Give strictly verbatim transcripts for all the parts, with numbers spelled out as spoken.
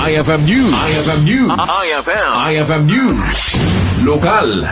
I F M News. I F M News. I F M. I F M News. Lokal.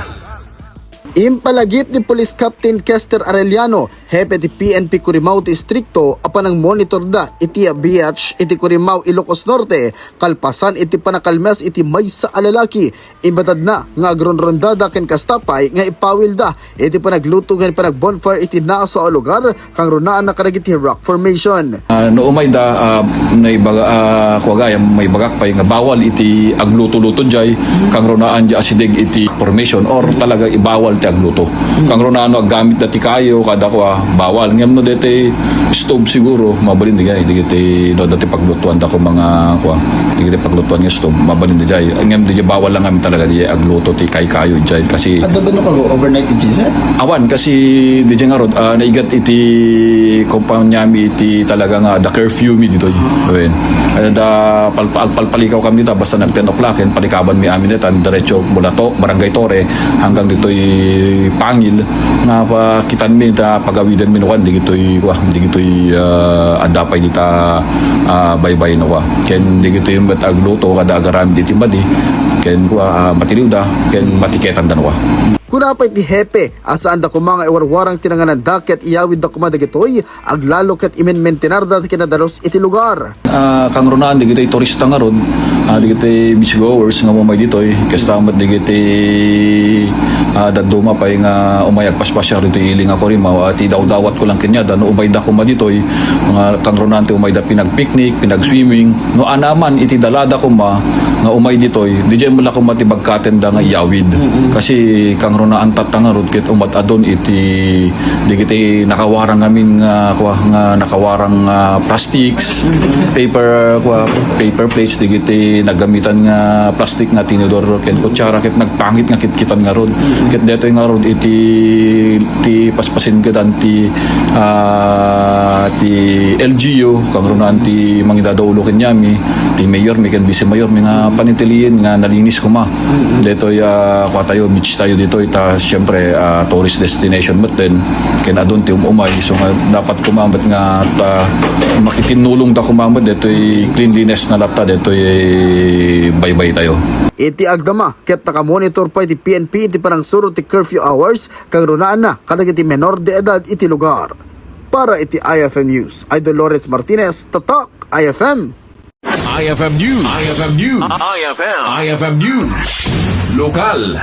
Impalagip ni Police Captain Kester Arellano, hepe ti P N P Curimaw ti istrikto a panangmonitorda iti beach iti Curimaw, Ilocos Norte, kalpasan iti panakalmes iti maysa a lalaki. Imbadadna nga agronrondada ken kasta pay nga ipawilda iti panagluto ken panagbonfire iti naaso a lugar, kangrunaanna kadagiti rock formation. Ah, no umayda, ah, naibaga, ah, kuwaga, maibagak pay nga bawal iti agluto-luto jay, kangrunaan jay asideg iti formation or talaga ibawal ti agluto. Kangrunaan no aggamit da ti kayo, kada kuwa, bawal. Ngem no deti stove siguro, mabalin di jay, digiti, no, dati paglutuan da ko mga, kuwa, digiti paglutuan nga stove, mabalin di jay. Ngem di jay bawal lang kami talaga, di jay agluto ti kaykayo jay. Kasi Adda ba no kago overnight di jay, sir? Awan, kasi di jay ngarud, ah, naigat iti kumpanyami iti talaga nga the curfew mi ditoy. Wen. Ah, da palpa-, agpalpalikaw kami da, basta nag ten o'clock, ken palikaban mi amin ditan, diretso mula to, Barangay Torre, hanggang ditoy Pangil, nga pa-, kitan mi ta pagawidan mi no kan, digitoy, kuwa, digitoy, ah, adda pay dita, ah, baybay no, kuwa. Ken digitoy met agluto, kada agaramid iti madi, ken kuwa, ah, matiliw da, ken matiketan da no, kuwa. Kuna pay ti hepe, a saan da koma nga iwarwarang ti nanganan da ket iyawid da koma dagitoy, aglalo ket imenmentenar da ti kinadalus iti lugar. Ah, kangrunaan digitoy turista ngarud, ah, digitoy beachgoers nga umay ditoy, kasta met digitoy, ah, dadduma pay nga umay agpaspasiar ditoy ili nga Curimaw, a ti dawdawat ko lang kaniada, no umayda koma ditoy, nga kangrunaan ti umayda pinagpicnic, pinagswimming, no anaman iti dalada koma nga umay ditoy, di jay met la koma ti bagkatenda nga iyawid. Kasi kangrunaan tatta ngarud ket umad-adun iti digiti nakawarang ngamin nga, kuwa, nga nakawarang, ah, plastics, paper, kuwa, paper plates, digiti naggamitan nga plastic nga tinidor ken kutsara ket nagpangit nga kitkitan ngarud. Ket detoy ngarud iti, ti paspasinkedan ti, ah, ti L G U, kangrunaan ti mangidadaulo kaniami, ti mayor mi ken vice mayor mi nga panitiliyen nga nalinis koma. Detoy, ah, kuwa tayo, beach tayo ditoy, ta siyempre, ah, tourist destination met din. Ken adun ti umumay, so nga dapat koma met nga ta, makitinnulong ta koma met detoy cleanliness na latta, detoy baybay tayo. Iti agdama, ket nakamonitor pay ti P N P iti panangsuro ti curfew hours, kangrunaanna kadagiti menor de edad iti lugar. Para iti I F M News, Idol Lawrence Martinez, Tatak I F M. I F M News. I F M News. I F M. I F M News. Lokal.